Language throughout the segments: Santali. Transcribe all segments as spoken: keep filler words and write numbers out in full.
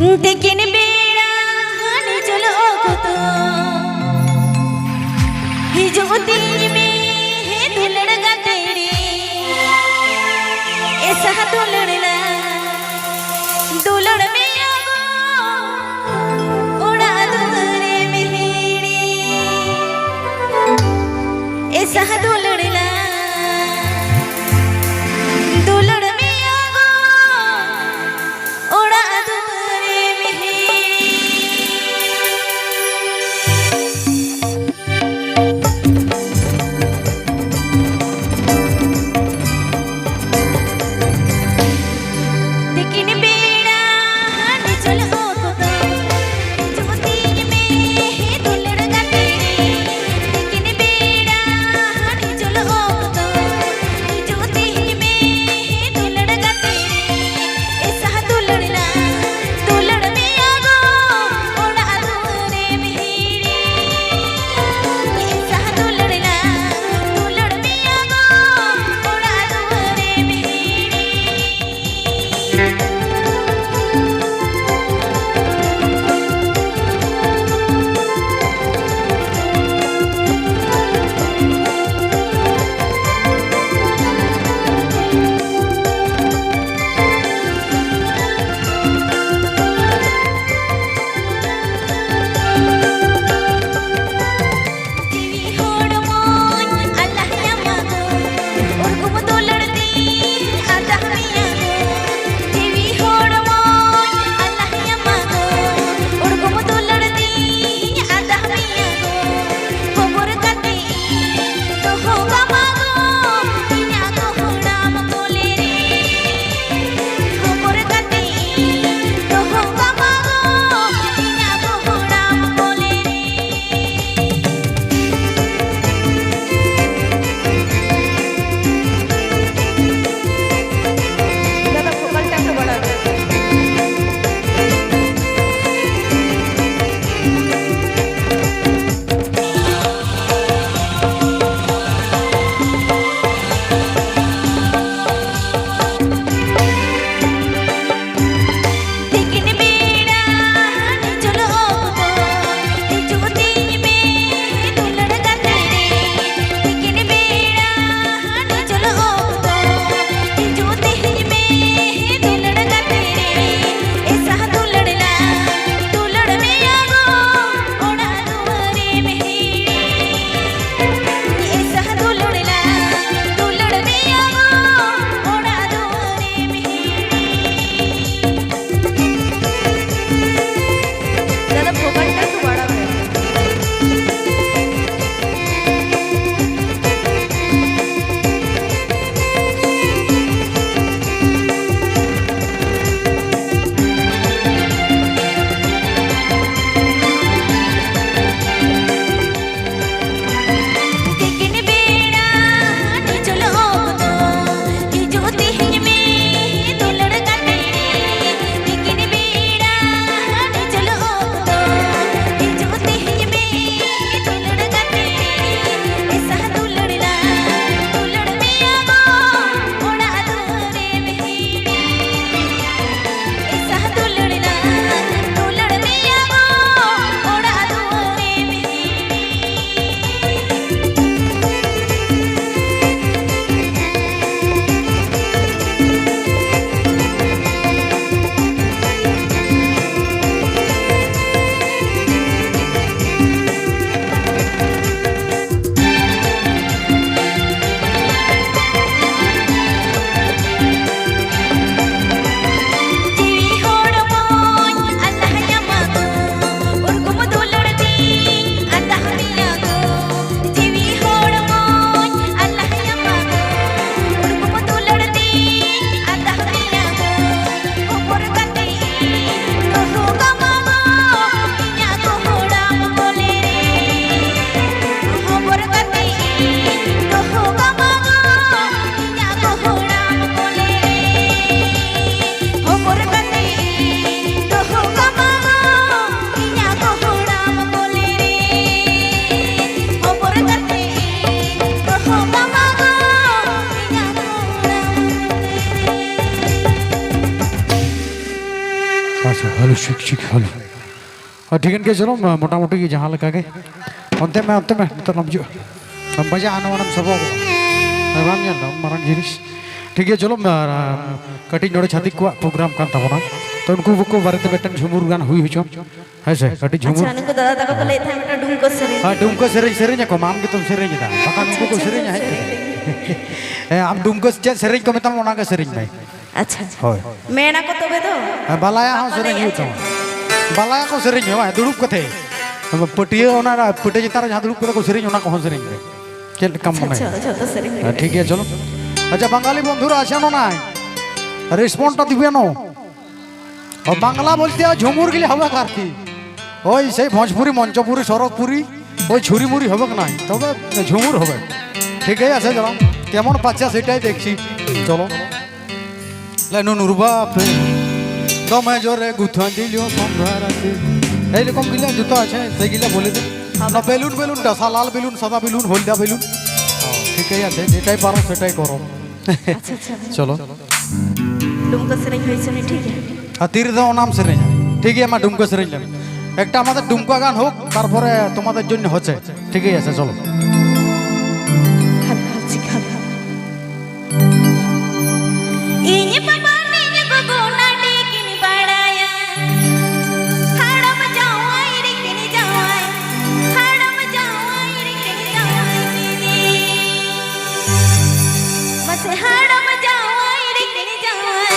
ᱛᱤᱠᱤᱱ ᱵᱮᱲᱟ ᱦᱟᱹᱱᱤ ᱪᱚᱞᱚᱜ ᱚᱠᱛᱚ ᱦᱤᱡᱩᱜ ᱛᱤᱧ ᱢᱮ ᱦᱮ ᱫᱩᱞᱟᱹᱲ ᱜᱟᱛᱮᱲᱤ᱾ ᱮ ᱥᱟᱦᱟ ᱫᱩᱞᱟᱹᱲ ᱞᱟ ᱫᱩᱞᱟᱹᱲ ᱢᱮᱭᱟ ᱜᱚ ᱚᱲᱟᱜ ᱫᱩᱣᱟᱹᱨᱮᱢ ᱦᱤᱲᱤ᱾ ᱮ ᱥᱟᱦᱟ ᱫᱩᱞᱟᱹᱲ ᱞᱟ ᱫᱩᱞᱟᱹᱲ ᱢᱮᱭᱟ ᱜᱚ ᱚᱲᱟᱜ ᱫᱩᱣᱟᱹᱨᱮᱢ ᱦᱤᱲᱤ᱾ ᱛᱤᱠᱤᱱ ᱵᱮᱲᱟ ᱦᱟᱹᱱᱤ ᱪᱚᱞ ᱚᱠᱛᱚ ᱦᱤᱡᱩᱜ ᱛᱤᱧ ᱢᱮ ᱦᱮ ᱫᱩᱞᱟᱹᱲ ᱜᱟᱛᱮ᱾ ᱛᱤᱠᱤᱱ ᱵᱮᱲᱟ ᱦᱟᱹᱱᱤ ᱪᱚᱞ ᱚᱠᱛᱚ ᱦᱤᱡᱩᱜ ᱛᱤᱧ ᱢᱮ ᱦᱮ ᱫᱩᱞᱟᱹᱲ ᱜᱟᱛᱮ᱾ ᱮ ᱥᱟᱦᱟ ᱫᱩᱞᱟᱹᱲ ᱞᱟ ᱫᱩᱞᱟᱹᱲ ᱢᱮᱭᱟ ᱜᱚ ᱚᱲᱟᱜ ᱫᱩᱣᱟᱹᱨᱮᱢ ᱦᱤᱲᱤ᱾ ᱮ ᱥᱟᱦᱟ ᱫᱩᱞᱟᱹᱲ ᱞᱟ ᱫᱩᱞᱟᱹᱲ ᱢᱮᱭᱟ ᱜᱚ ᱚᱲᱟᱜ ᱫᱩᱣᱟᱹᱨᱮᱢ ᱦᱤᱲᱤ᱾ Hello, check, check, hello. ᱦᱳᱭ, ᱴᱷᱤᱠᱟᱹᱱ ᱜᱮᱭᱟ, ᱪᱚᱞᱚ, ᱢᱚᱴᱟᱢᱩᱴᱤ ᱡᱟᱦᱟᱸ ᱞᱮᱠᱟ ᱜᱮ᱾ ᱚᱱᱛᱮ ᱢᱮ, ᱚᱱᱛᱮ ᱢᱮ, ᱱᱤᱛᱚᱜ ᱵᱟᱢ ᱦᱤᱡᱩᱜᱼᱟ᱾ ᱵᱟᱢ ᱵᱟᱡᱟᱜᱼᱟ, ᱱᱚᱣᱟ ᱱᱟᱢ ᱥᱟᱵᱚᱜᱚᱜᱼᱟ᱾ ᱦᱮᱸ, ᱵᱟᱢ ᱧᱮᱞ ᱫᱟ, ᱢᱟᱨᱟᱝ ᱡᱤᱱᱤᱥ᱾ ᱴᱷᱤᱠ ᱜᱮᱭᱟ, ᱪᱚᱞᱚ, ᱟᱨ, ᱟᱨ, ᱠᱟᱹᱴᱤᱡ ᱱᱚᱰᱮ ᱪᱷᱟᱹᱛᱤᱠ ᱠᱚᱣᱟᱜ ᱯᱨᱳᱜᱨᱟᱢ ᱠᱟᱱ ᱛᱟᱵᱚᱱᱟ᱾ ᱛᱚ, ᱩᱱᱠᱩ ᱠᱚ ᱵᱟᱨᱮᱛᱮ ᱢᱤᱫᱴᱟᱝ ᱡᱷᱩᱢᱩᱨ ᱜᱟᱱ ᱦᱩᱭ ᱦᱚᱪᱚ᱾ ᱦᱮᱸ ᱥᱮ, ᱠᱟᱹᱴᱤᱡ ᱡᱷᱩᱢᱩᱨ᱾ ᱟᱪᱪᱷᱟ, ᱱᱩᱠᱩ ᱫᱟᱫᱟ ᱛᱟᱠᱚ ᱠᱚ ᱞᱟᱹᱭᱮᱫ ᱛᱟᱦᱮᱸᱫ ᱢᱤᱫᱴᱟᱝ ᱰᱩᱢᱠᱟᱹ ᱥᱮᱨᱮᱧ᱾ ᱦᱮᱸ, ᱰᱩᱢᱠᱟᱹ ᱥᱮᱨᱮᱧ ᱥᱮᱨᱮᱧ ᱟᱠᱚ ᱢᱟ, ᱟᱢ ᱜᱮᱛᱚᱢ ᱥᱮᱨᱮᱧ ᱮᱫᱟ᱾ ᱵᱟᱠᱷᱟᱱ ᱟᱪᱪᱷᱟ, ᱩᱱᱠᱩ ᱠᱚ ᱟᱪᱪᱷᱟ, ᱥᱮᱨᱮᱧᱟ ᱦᱮᱡ ᱥᱮᱨᱮᱧ᱾ ᱠᱟᱛᱮ᱾ ᱦᱮᱸ, ᱟᱢ ᱰᱩᱢᱠᱟᱹ ᱪᱮᱫ ᱥᱮᱨᱮᱧ ᱠᱚ ᱢᱮᱛᱟᱢᱟ, ᱚᱱᱟ ᱜᱮ ᱥᱮᱨᱮᱧ ᱢᱮ᱾ ᱟᱪᱪᱷᱟ, ᱟᱪᱪᱷᱟ᱾ ᱦᱳᱭ᱾ ᱢᱮᱱ ᱟᱠᱚ ᱛᱚᱵᱮ ᱫᱚ᱾ ᱦᱮᱸ, ᱵᱟᱞᱟᱭᱟ ᱦᱚᱸ ᱵᱟᱠᱚ ᱥᱮᱨᱮᱧ ᱞᱟᱹᱭᱟ ᱦᱩᱭᱩᱜ ᱪᱮᱫ? ᱛᱟᱢᱟ᱾ ᱵᱟᱞᱟᱭᱟ ᱠᱚ ᱥᱮᱨᱮᱧ ᱢᱮ, ᱵᱟᱝ, ᱫᱩᱲᱩᱵ ᱠᱟᱛᱮ᱾ ᱯᱟᱹᱴᱭᱟᱹ, ᱚᱱᱟ ᱯᱟᱹᱴᱭᱟᱹ ᱪᱮᱛᱟᱱ ᱨᱮ ᱡᱟᱦᱟᱸ ᱫᱩᱲᱩᱵ ᱠᱟᱛᱮ ᱠᱚ ᱥᱮᱨᱮᱧ, ᱚᱱᱟ ᱠᱚᱦᱚᱸ ᱥᱮᱨᱮᱧ ᱢᱮ᱾ ᱪᱮᱫ ᱞᱮᱠᱟᱢ ᱟᱪᱪᱷᱟ, ᱢᱚᱱᱮᱭᱟ? ᱟᱪᱪᱷᱟ, ᱡᱷᱚᱛᱚ ᱥᱮᱨᱮᱧ ᱦᱮᱸ, ᱦᱩᱭᱩᱜᱼᱟ᱾ ᱴᱷᱤᱠ ᱜᱮᱭᱟ, ᱪᱚᱞᱚ᱾ ᱟᱪᱪᱷᱟ, ᱵᱟᱝᱜᱟᱞᱤ ᱵᱚᱱᱫᱷᱩᱨᱟ ᱟᱪᱪᱷᱟ ᱱᱚᱱᱟᱭ ᱨᱮᱥᱯᱚᱱᱰ ᱫᱤᱵᱮᱱᱚ। ᱚ, ᱵᱟᱝᱞᱟ ᱵᱚᱞᱛᱮ ᱡᱷᱩᱢᱩᱨ ᱜᱮᱞᱮ ᱦᱟᱣᱟ ᱠᱟᱨᱛᱤ। ওই সেই ভোজপুরি, মঞ্চপুরি, সড়কপুরি, ওই ছুরি মুড়ি হবে কি নাই, তবে ঝুমুর হবে। ঠিক আছে, চলো, কেমন পাচ্ছে সেটাই দেখছি। চলো। লেনু নুরবা পে, দমে জোরে গুথা দিল সম্ভারাতে। এইরকম গিলা জুতো আছে, সেইগুলা বলে দে। না, বেলুন, বেলুন, ডাসা লাল বেলুন, সাদা বেলুন, হলদা বেলুন। ঠিক আছে, যেটাই পারো সেটাই করো। আচ্ছা, আচ্ছা। চলো। ডুমকো সেরেঞ্জ হয়েছে, ঠিক আছে। আর তীরে দাও নাম সেরেঞ্জ। ঠিক আছে, মা ডুমকো সেরেঞ্জ। একটা আমাদের ডুমকো গান হোক, তারপরে তোমাদের জন্য হচ্ছে। ঠিক আছে, চলো। খাবে, খাবে, খাবে। ᱤᱧ ᱵᱟᱵᱟ ᱤᱧ ᱜᱚᱜᱚ ᱱᱟᱹᱰᱤ ᱠᱤᱱ ᱵᱟᱲᱟᱭᱟ᱾ ᱦᱟᱲᱟᱢ ᱡᱟᱶᱟᱭ ᱨᱮᱠᱤᱱ ᱡᱟᱶᱟᱭ, ᱦᱟᱲᱟᱢ ᱡᱟᱶᱟᱭ ᱨᱮᱠᱤᱱ ᱡᱟᱶᱟᱭ ᱠᱤᱱᱤ᱾ ᱢᱟᱥᱮ ᱦᱟᱲᱟᱢ ᱡᱟᱶᱟᱭ ᱨᱮᱠᱤᱱ ᱡᱟᱶᱟᱭ,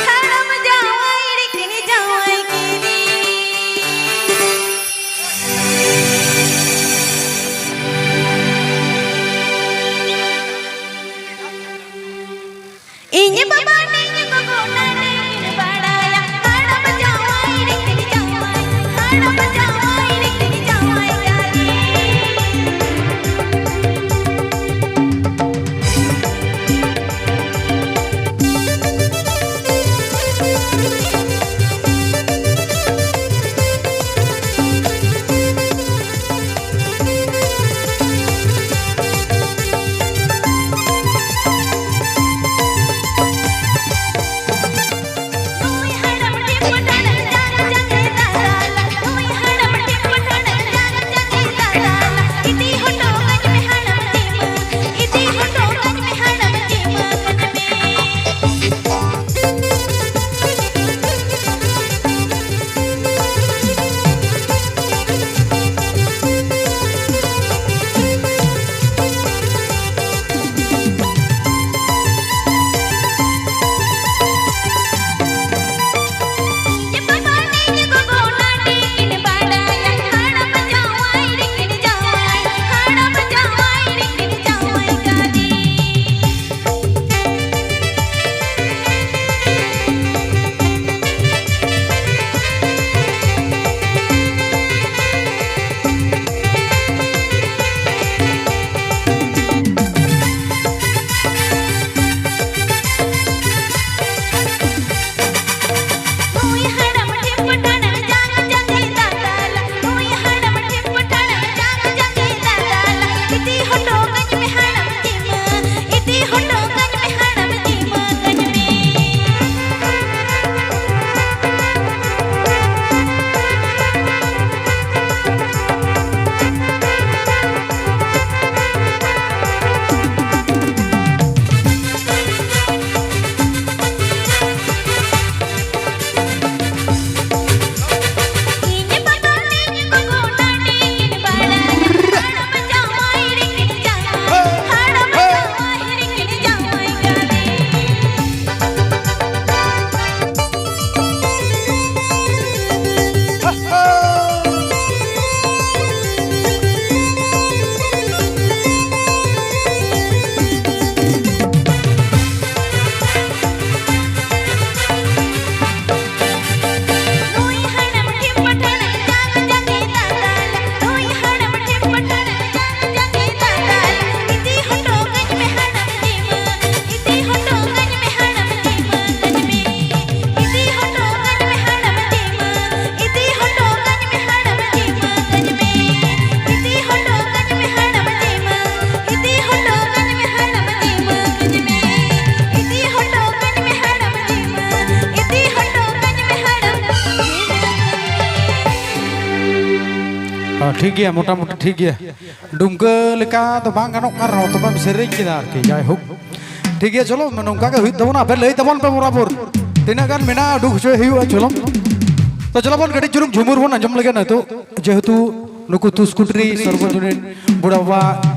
ᱦᱟᱲᱟᱢ ᱡᱟᱶᱟᱭ ᱨᱮᱠᱤᱱ ᱡᱟᱶᱟᱭ ᱠᱤᱱᱤ᱾ ᱴᱷᱤᱠ ᱜᱮᱭᱟ, ᱢᱚᱴᱟᱢᱩᱴᱤ ᱴᱷᱤᱠ ᱜᱮᱭᱟ᱾ ᱰᱩᱢᱠᱟᱹ ᱞᱮᱠᱟ ᱫᱚ ᱵᱟᱝ ᱜᱟᱱᱚᱜ ᱠᱟᱱ ᱨᱮᱦᱚᱸ ᱛᱚᱵᱮᱢ ᱥᱮᱨᱮᱧ ᱠᱮᱫᱟ ᱟᱨᱠᱤ, ᱡᱟᱭᱦᱳᱠ᱾ ᱴᱷᱤᱠ ᱜᱮᱭᱟ, ᱪᱚᱞᱚ ᱱᱚᱝᱠᱟ ᱜᱮ ᱦᱩᱭᱩᱜ ᱛᱟᱵᱚᱱᱟ᱾ ᱟᱯᱮ ᱞᱟᱹᱭ ᱛᱟᱵᱚᱱ ᱯᱮ ᱵᱚᱨᱟᱵᱚᱨ ᱛᱤᱱᱟᱹᱜ ᱜᱟᱱ ᱢᱮᱱᱟᱜᱼᱟ, ᱩᱰᱩᱠ ᱦᱚᱪᱚᱭ ᱦᱩᱭᱩᱜᱼᱟ᱾ ᱪᱚᱞᱚ, ᱛᱚ ᱪᱚᱞᱚ ᱵᱚᱱ ᱠᱟᱹᱴᱤᱡ ᱪᱩᱞᱩᱝ ᱡᱷᱩᱢᱩᱨ ᱵᱚᱱ ᱟᱸᱡᱚᱢ ᱞᱮᱜᱮ ᱱᱤᱛᱚᱜ, ᱡᱮᱦᱮᱛᱩ ᱱᱩᱠᱩ ᱛᱩᱥᱠᱩᱴᱨᱤ ᱥᱚᱨᱵᱚᱡᱚᱱᱤᱱ ᱵᱩᱲᱟ ᱵᱟᱵᱟ